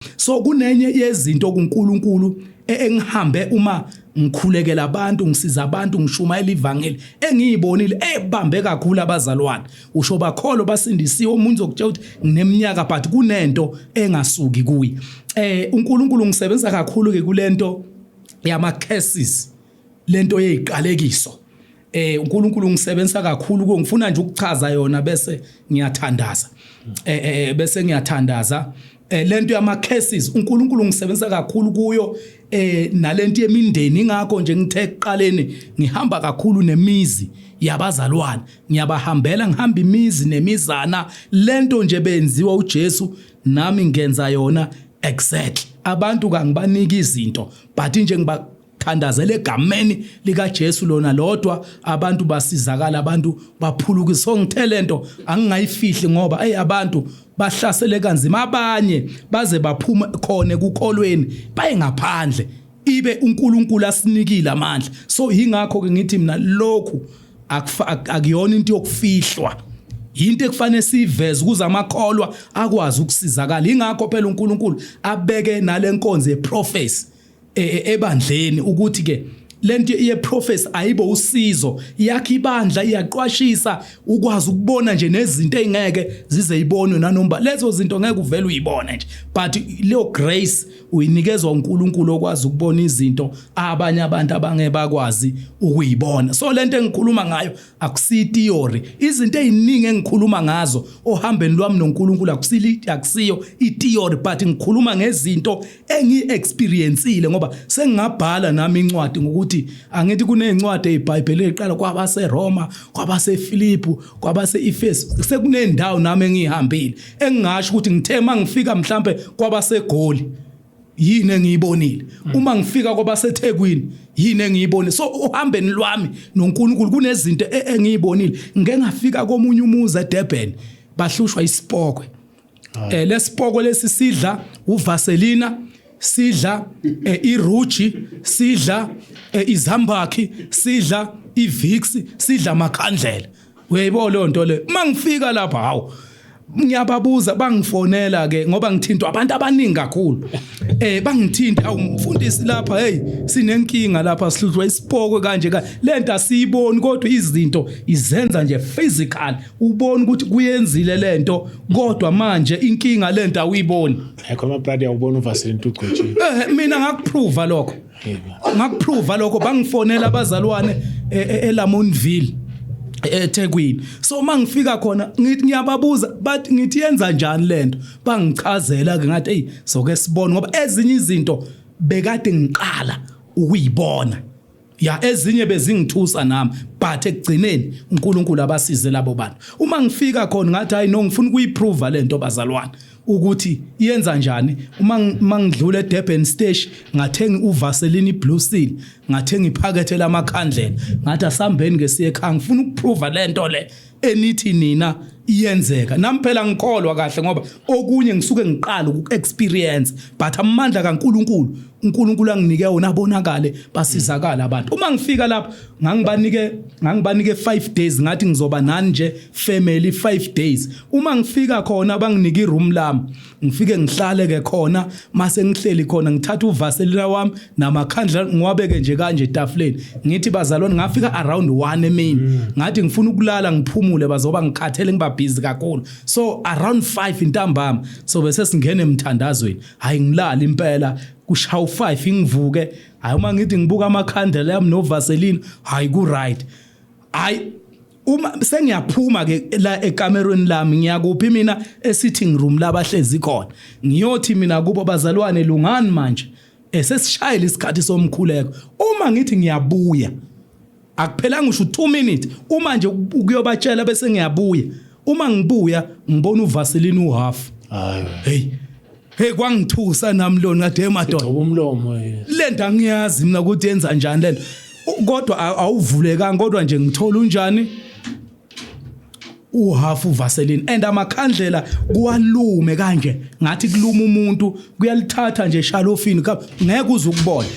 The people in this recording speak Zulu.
So kunenye yezinto kuNkulunkulu engihambe uma ngikhulekela abantu, ngisiza abantu, ngishumayela ivangeli, engiyibonile ebambe kakhulu abazalwane. Usho bakholo, basindisiwe, umuntu uzokutshela ukuthi ngineminyaka, but kunento engasuki kuye. UNkulunkulu ngisebenza kakhulu ke kulento yama curses, lento yeziqalekiso. UNkulunkulu ngisebenzisa kakhulu kuyo. Ngifuna nje ukuchaza yona bese ngiyathandaza. Bese ngiyathandaza. Lento yama curses uNkulunkulu ngisebenzisa kakhulu kuyo, nalento yemindeni. Ingakho nje ngithe ekuqaleni ngihamba kakhulu nemizi yabazalwane, ngiyabahambela, ngihamba imizi nemizana. Lento nje benziwa uJesu, nami ngenza yona exactly. Abantu kangibaniki izinto, but nje ngiba thandazela egameni likaJesu lona lodwa, abantu basizakala, abantu baphuluka. So ngithe lento angingayifihli ngoba hey, abantu bahlasele kanzima, abanye baze baphuma khona ekukholweni baye ngaphandle, ibe uNkulunkulu asinikile amandla. So yingakho ke ngithi mina lokhu akuyona into yokufihlwa, into ekufanele siveze ukuze amakholwa akwazi ukusizakala. Ingakho phela uNkulunkulu abeke nalenkonzo yeprophecy ebandleni, ukuthi ke lento ye prophecy ayibo usizo yakhe ibandla, iyaqwashisa, ukwazi ukubona nje nezinto ezingeke zize ibonwe nanoma lezo zinto ngeke uvele uyibone nje, but leyo grace uyinikezwa uNkulunkulu okwazi ukubona izinto abanye abantu abangeke bakwazi ukuyibona. So lento engikhuluma ngayo akusi theory. Izinto eziningi engikhuluma ngazo ohambeni lwami noNkulunkulu akusili, akusiyo i-theory, but ngikhuluma ngezinto engi-experiencile, ngoba sengingabhala nami incwadi ngokuthi angithi kunezincwadi eziBhayibheli eziqala kwabaseRoma, kwabaseFilipu, kwabase-Efesu. Sekunendawo nami engihambile engingasho ukuthi ngithe mangifika mhlambe kwabaseGoli, yini engiyibonile, uma ngifika kwabaseThekwini, yini engiyibonile. So uhambeni lwami noNkulunkulu kunezinto engiyibonile. Ngeke ngafika komunye umuzi eDurban, bahlushwa isipokwe. Lesipokwe lesi sidla uvaselina, sidla iruji, sidla izambakhi, sidla iVicks, sidla amakhandlela. Uyayibona leyo nto le? Uma ngifika lapha, hawu, ngiyababuza, bangifonela ke ngoba ngithintwa abantu abaningi kakhulu. Bangithinta, "Awu mfundisi, lapha hey, sinenkinga lapha, sihlutshwa isipoko kanje ka lento asiyiboni, kodwa izinto izenza nje physical, ubona ukuthi kuyenzile lento, kodwa manje inkinga lento awuyiboni." Ayikho amabradi, awubona uvaseline ugcotshile. Mina ngakuprova lokho. Ngakuprova lokho. Bangifonela abazalwane eLamontville eThekwini. So mangifika khona ngithi ngiyababuza, bathi, ngithi yenza njani lento? Bangichazela ke, ngathi hey, soke sibone, ngoba ezinye izinto bekade ngiqala ukuyibona ya, ezinye bezingithusa nami, but ekugcineni uNkulunkulu abasize labo bantu. Uma ngifika khona ngathi hayi no, ngifuna ukuyiprove lento bazalwane ukuthi iyenza njani. Uma mangidlula eDurban Station, ngathenga uVaseline Blue Seal, ngathenga iphakethe lamakhandlela, ngathi asambeni ke siye ekhaya, ngifuna ukuprove lento le enithi nina iyenzeka. Nami phela ngikholwa kahle, ngoba okunye ngisuke ngiqala uku-experience, but amandla kaNkuluNkulu, uNkulunkulu anginike wona, abonakale, basizakala abantu. Uma ngifika lapho ngangibanike 5 days, ngathi ngizoba nani nje family 5 days. Uma ngifika khona banginike iroom lami, ngifike ngihlale ke khona. Mase ngihleli khona ngithatha uvaselina wami namakhandlela, ngiwabeke nje kanje etafuleni, ngithi bazalwane, ngafika around 1 emini, ngathi ngifuna ukulala ngiphumule, bazoba ngikhathele, ngiba busy kakhulu. So around 5 intambama so bese singena emthandazweni. Hayi, ngilala impela, kushaya u5 ngivuke. Hayi, uma ngithi ngibuka amakhandlela yami novaseline, hayi, ku right. Hayi, uma sengiyaphuma ke la ekamerweni lami, ngiyakuphi mina? E-sitting room labahlezi khona. Ngiyothi mina kubo, "Bazalwane, lungani manje, esesishayile isikhathi somkhuleko." Uma ngithi ngiyabuya, akuphelanga ngisho 2 minutes, uma nje ukuyobatshela bese ngiyabuya, uma ngibuya ngibona uvaseline uhalf. Hayi. Hey hey, kwangithusa nami lona, ngathi hey madoda. Gcoba umlomo. Lento angiyazi mina ukuthi yenza njani lento, kodwa awuvulekanga, kodwa nje ngithola unjani uhalf uvaseline and amakhandlela kuwalume kanje, ngathi kuluma umuntu, kuyalithatha nje shalofini, ngeke uze ukubone.